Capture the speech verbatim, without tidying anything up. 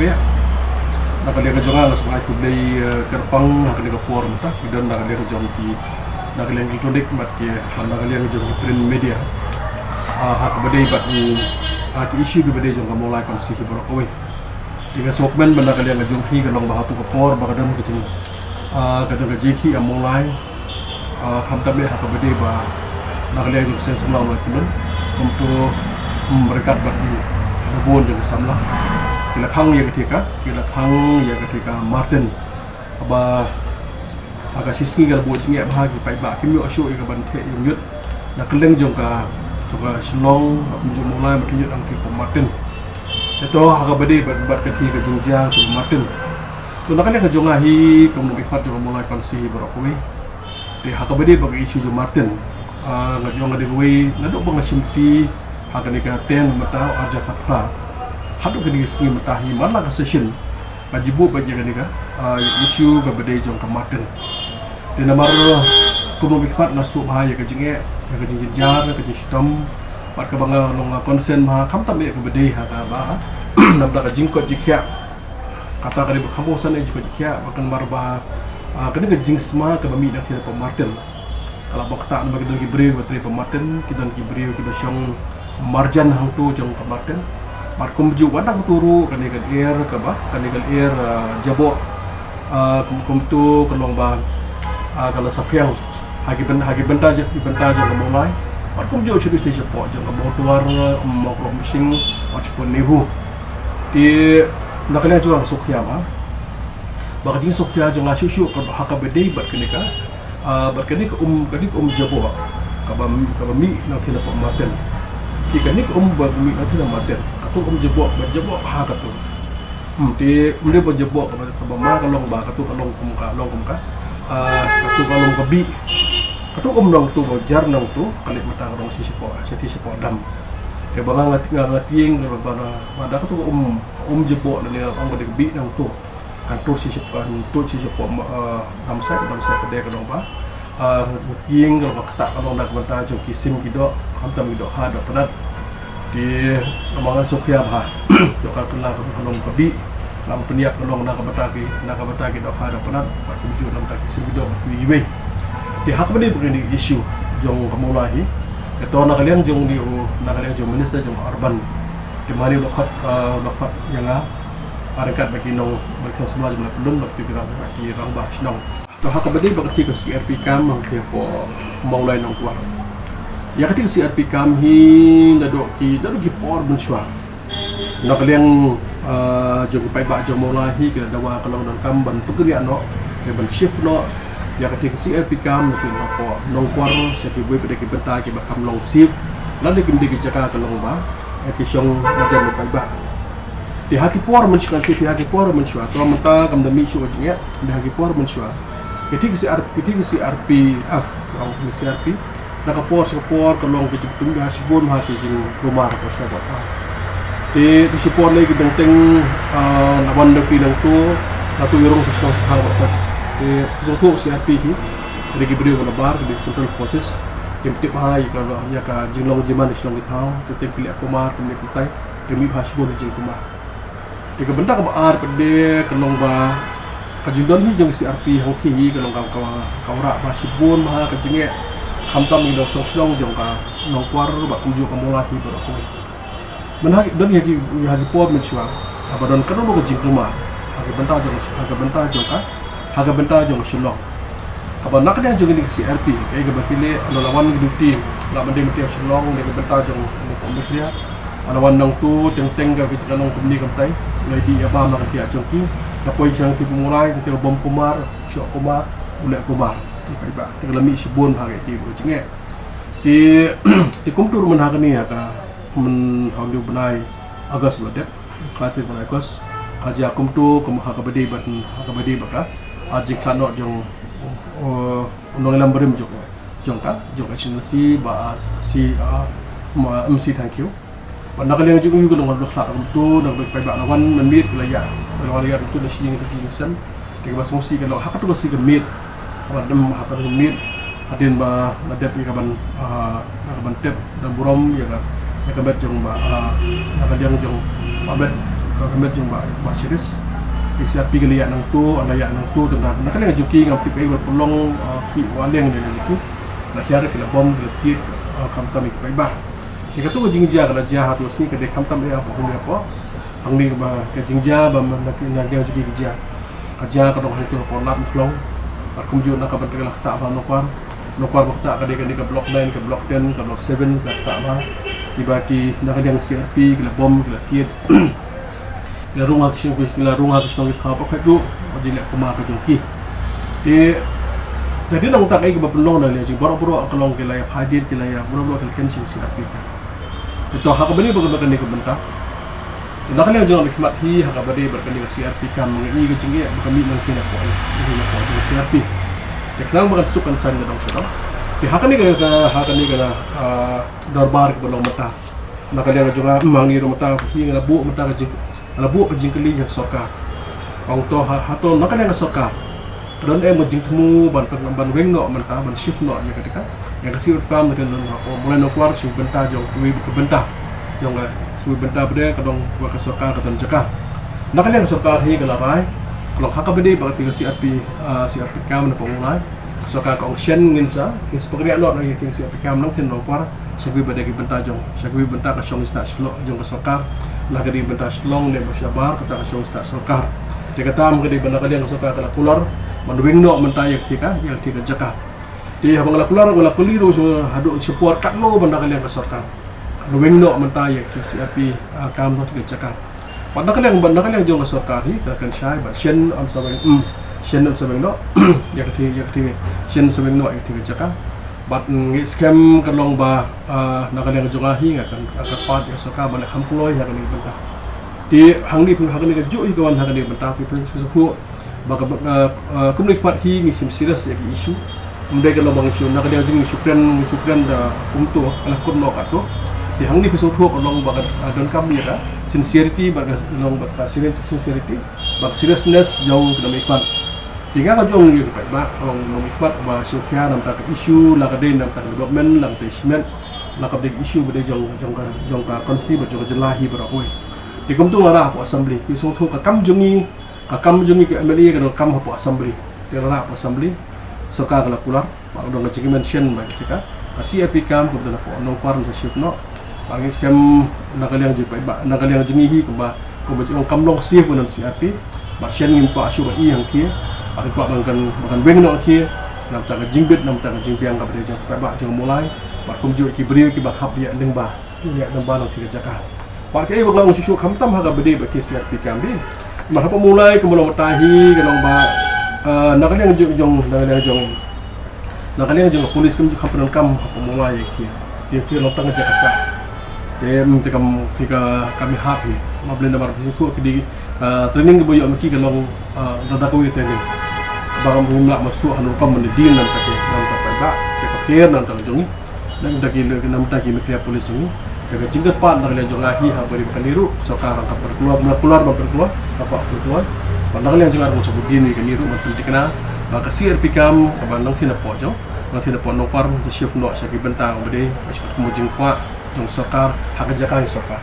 Na ka liang ka jong nga nga sngewbha khublei, eh, kyrpang ha kane ka por mynta, ki don na ka liang jong ki, na ka liang electronic bad ki, na ka liang jong ki print media. Ah, ha kaba dei bad, mm, ah, ki issue kiba dei jong ka Mawlai constituency baroh kawei. Te nga sngewkmen ba na ka liang ka jong hi ka long ba ha tu ka por ba ka don ka jing, ah, ka don ka jingkhih ha Mawlai. Ah, khamtam eh ha kaba dei ba na ka liang jong ka seng samla Mawlai Pyllun, kumto, mm, ryngkat bad, mm, na bun jong ki samla ki la khang ïa ka thika, ki la khang ïa ka thika Martin. Haba ha ka shisngi ka la buh jingeh ba ha ki paidbah kim ïoh shuh ïa ka ban theh ïa u miut na kylleng jong ka, jong ka Shillong, ha kumjuh Mawlai, Mawlai Pyllun, Angthie, Pop Martin. Te to ha kaba dei bad, bad ka thika jingjia ka Pop Martin. To na ka liang ka jong nga hi kum u nongmihkhmat jong ka Mawlai constituency baroh kawei. Te ha kaba dei bad ka issue jong Martin, ah, nga jong nga dei kawei naduh ba nga shim kti ha kane ka ten mynta, arhajar khatphra haduh kane ka sngi mynta hi man la ka session, nga ju buh beit ïa kane ka, ah, issue kaba dei jong ka Martin. Te namar kum u nongmihkhmat nga sngewbha ïa ka jingeh, ïa ka jingjynjar, ïa ka jingshitom. Bad kaba nga long nga concern bha khamtam eh kaba dei ha kaba namar ka jingkoit jingkhiah. Kata ka dei ba kham kongsan eh jingkoit jingkhiah, ba kan namar ba, ah, ka dei ka jingsma kaba mih na ka thie Pop Martin. Ka la bok kata namar ki don ki briew kiba trei Pop Martin, ki don ki briew kiba shong marjan hangto jong Pop Martin. Bad kumjuh wat hangto ruh kane ka lyer kaba, kane ka lyer, ah, Jaboh, ah, kum, kumto ka long ba, ah, ka la saphriang ha ki byn-, ha ki bynta jong, ki bynta jong ka Mawlai. Bad kumjuh shuh shuh shapoh jong ka Mawtawar, Mawkroh Umshing, bad shapoh NEHU. Te na ka liang jong nga sngewkhia ba, ba ka jingsngewkhia jong nga shuh shuh ka ha kaba dei bad kane ka, ah, bad kane ka um, kane ka um Jaboh kaba, kaba mih na ka thie Pop Martin. Te kane ka um ba mih na ka thie Martin, kato ka um Jaboh ba Jaboh ha kato. Hmm, te um dei ba Jaboh kaba, kaba ma ka long ba kato ka long kum ka, long kum ka, ah, kato ka long ka bih. Kato ka um nangto ba jar nangto ka leit mynta ka rong shi shapoh, shi shapoh dam. Te ba nga, nga, nga, nga tieng ba, ba, ba da kato ka um, um Jaboh lane ong ba dei ka bih nangto. Kan tur shi shapoh, kan tur shi shapoh, ah, dam site, dam site pat de ka long ba, ah, nga tieng ka long ba kata ka long na ka bynta jong ki sim ki doh, khamtam ki dohkha dohpynat. Te namar nga sngewkhia bha. Dohkha ka la ka long ka bih, la pynïap ka long na ka bynta ki, na ka bynta ki dohkha dohpynat, bad kumjuh na ka bynta ki sim ki doh bad kiwei kiwei. Te ha kaba dei bad kane ka issue jong ka Mawlai hi, te to na ka liang jong u, na ka liang jong u Minister jong ka Urban, te mane u la khot, ah, u la khot ïa nga ryngkat bad ki nong, bad ki samla jong u Mawlai Pyllun, bad ki rangbah, bad ki rangbah shnong. To ha kaba dei bad ka thie ka C R P camp hangtei hapoh Mawlai Nongkwar. Ïa ka thie ka C R P camp hi naduh ki, naduh ki por mynshuwa. Na ka liang, ah, jong ki paidbah jong Mawlai hi ki la dawa ka long donkam ban pynkyriah noh, ban shift noh ïa ka thie ka C R P camp na ki hapoh Nongkwar sha kiwei pat de ki bynta kiba kham long safe. Lane kim dei ki jaka ka long ba, eh, ki shong marjan u paidbah. Te ha ki por mynshuwa, te ha ki por mynshuwa, to mynta kam da mih shuh ka jingeh, te ha ki por mynshuwa, ki thie ki C R, ki thie ki C R P F, ong ki C R P, na ka por sha ka por ka long ka jingpynbha shibun ha ki jingkulmar ka shnong bad. Te, te shipor lei ki bteng teng, ah, la wan da ki nangto, nangto ïa rung sha shnong sha thaw bad. Te, sngewthuh C R P hi, ki dei ki briew ba na bar, ki dei Central Forces, kim tip bha ïa ka, ïa ka jinglong jingman shnong ki thaw, te teng ki leh kulmar, kim leh kumtai, te mih bha shibun ki jingkulmar. Te ka bynta kaba ar pat de ka long ba ka jingdon hi jong C R P hangtei hi ka long ka, ka, ka wanrah ba shibun bha ka jingeh, khamtam ïa ki nongshong shnong jong ka Nongkwar bad kumjuh ka Mawlai hi baroh kawei. Mynta ha ki, don hi ha ki, ha ki por mynshuwa, haba don kano kano ka jingkulmar ha ka bynta jong, ha ka bynta jong ka, ha ka bynta jong ka Shillong. Kaba na ka liang jong kine ki C R P, kaei kaba ki leh, lada la wan ki duty, la ban dei ban trei ha Shillong, na ka bynta jong ka Meghalaya. Lada wan nangto, teng teng ka, ka jingkhanong kumne kumtai, la dei ïa bam ha ka thiah jong ki, la poi sha ki Mawlai, ka bom kulmar, shoh kulmar, u leh kulmar. Te paidbah, te ka la mih shibun ha ka, te ka jingeh. Te, te kumto ruh mynta ha kane ha ka, mynta ha u bnai August ba la dep. Ka te ba la kos, ka jia kumto, kum ha kaba dei bad, ha kaba dei bad ka, ah, jingkhlad noh jong, uh, u nongïalam barim jong, jong ka, jong ka H N L C, Bah, ah, C, ah, ma, M C Thangkhiew. Bad na ka liang jong u ka long ka khlad kumto, na ka liang paidbah la wan mynmiet la ïa, la wan ïa kumto la shijing sa ki sem. Te kaba sngewsih ka long ha kato ka sngi ka miet. Kaba dang ha kato ka miet. Hadien ba la dep ïa ka ban, ah, ïa ka ban tep da burom ïa ka, ïa ka met jong ba, ah, ïa ka liang jong ba met. Ka met jong Bah, Bah Chiris. Ki C R P ki la ïaid nangto, la ïaid nangto, tang na ka liang jong ki ngam tip ei ba pynlong, ah, ki wa liang ne jong ki. La hiar ki la bom ki la tied, ah, khamtam ki paidbah. Ïa kato ka jingjia ka la jia ha to sngi ka dei khamtam ïa phi, phi, phi. Hangne ba ka jingjia ba man na ki, na ka liang jong ki ka jia. Ka jia ka dang hangto hapoh Lad Mawlong. Bad kumjuh na ka bynta ka la ktah bha Nongkwar. Nongkwar ba ktah ka dei kane ka Block nine, ka Block ten, ka Block seven, ka ktah bha. Kiba ki na ka liang C R P ki la bom, ki la tied. Ki la rung ha ki shnong, ki la rung ha ki shnong ki thaw ba khait ruh, ba jingeh kumar ka jong ki. Te ka dei nangta kaei kaba pynlong na liang jong baroh baroh ka long ki la ïa phai died, ki la ïa baroh baroh ki la kynshing C R P ka. Te to ha kaba dei bad kane ka bynta. Te na ka liang jong nga khmat hi ha kaba dei bad kane ka C R P camp, nga i ka jingeh ba ka mih nangkien hapoh, nangkien hapoh jong C R P. Te khnang ba kan suk kan saiñ na dong sha dong. Te ha kane ka, ka, ha kane ka, ah, dorbar kaba long mynta. Na ka liang jong nga, ma ngi ruh mynta hi nga la buh mynta ka jing, nga la buh ka jingkylli ïa ka sorkar. Ong to ha, hato na ka liang ka sorkar ka don em ka jingthmu ban, ban weng noh mynta, ban shift noh ïa ka, ïa ka, ïa ka C R P camp na ka liang hapoh Mawlai Nongkwar, shu bynta jong kiwei ka bynta jong ka, shu bynta ba dei ka dong ba ka sorkar ka don jaka. Na ka liang ka sorkar hi ka la rai ka long ha kaba dei bad ka C R P, ah, C R P camp na hapoh Mawlai. Sorkar ka ong shen ngin sa, ngin sa pynriah noh na ïa ka C R P camp nangkien Nongkwar. Sha kiwei ba dei ki bynta jong, sha kiwei bynta ka shong stad shlok jong ka sorkar. La ka dei bynta Shillong ne ba shabar kata ka shong stad sorkar. Te kata ma ka dei ba na ka liang ka sorkar ka la kular ban weng noh mynta ïa ka, ïa ka jaka. Te haba nga la kular nga la kylli ruh sha haduh shipor katno ba na ka liang ka sorkar ka la weng noh mynta ïa ka C R P, ah, camp noh ka jaka. Bad na ka liang, bad na ka liang jong ka sorkar hi ka kynshai ba shen yn sa weng, mm, shen yn sa weng noh ïa ka, ïa ka, shen yn sa weng noh ïa ka jaka. Bad ngi skhem ka long ba, ah, na ka liang jong nga hi nga kan, nga kan pat ïa ka sorkar ba leh kham kloi ha kane ka bynta. Te hangne phi, ha kane kajuh hi ka wan ha kane ka bynta phi, phi, phi sngewthuh ba ka, ah, ah, kumne pat hi ngi sim serious ïa ka issue. Ym dei ka long ba ngi shu, na ka liang jong ngi shu kren, ngi shu kren da kumto, ka la kut noh katto. Te hangne phi sngewthuh ka long ba ka, ah, donkam ïa ka sincerity, ba ka long ba ka sincerity, ba ka seriousness jong ki nongmihkhmat. Te nga ka jong ïa ki paidbah, ka long nongmihkhmat ba sngewkhia namta ka issue, la ka dei namta ka development, la ka dei shimet, la ka dei ka issue ba dei jong, jong ka, jong ka constituency ba jong ka jylla hi baroh kawei. Te kumto nga rah hapoh assembly, phi sngewthuh ka kam jong ngi, ka kam jong ngi ka M L A ka donkam hapoh assembly. Te nga rah hapoh assembly, sorkar ka la kular. Ba ka dang ka jingkmen shen ba ka, ka C R P camp kaba don hapoh Nongkwar ngan sa shift noh. Ba ngi skhem na ka liang jong, ba na ka liang jong ngi hi kumba, kumba jong kam long safe ban don C R P. Ba shen ngim kwah shuh ban ïa hangthie. Ba ngim kwah ban kan, ban kan weng noh hangthie. Namta ka jingbit, namta ka jingbiang kaba dei jong, ba jong Mawlai. Ba kumjuh ki briew kiba hap ïa lyngba. Ïa nang ba nang thik ka jaka. Bad kaei ba nga ong shuh shuh khamtam ha kaba dei ba ki C R P camp dei. Mar hapoh Mawlai ka mawlong mata hi ka long ba, eh, na ka liang jong, jong, na ka liang jong, na ka liang jong ka police kam ju kham pyndonkam hapoh Mawlai ïa ki. Ki, ki long tang ka jaka sah. Te, mm, te kam, ki ka, kam ïahap hi. Ma blei namar ba shuh shuh ki dei, eh, training kaba ïoh ma ki ka long, eh, da, da kawei training. Ba kam ngim lah ban shuh ha nongkam ban deal namta ki, namta paidbah, te ka pher namta jong ngi. Namta ki leh, namta ki mih khlieh police jong ngi. Te ka jingkyrpad na ka liang jong nga hi ha ba ri ba kane ruh sorkar ruh ka pynkloi, ba pynkloi, ba pynkloi, ba pynkloi. Bad na ka liang jong nga ruh nga sa bud ïa kane ruh ban pynthikna ba ka C R P camp kaba nangthie napoh jong, nangthie napoh Nongkwar sa shift noh sha ki bynta ba dei, ba sha ka jingkwah jong sorkar ha ka jaka jong sorkar.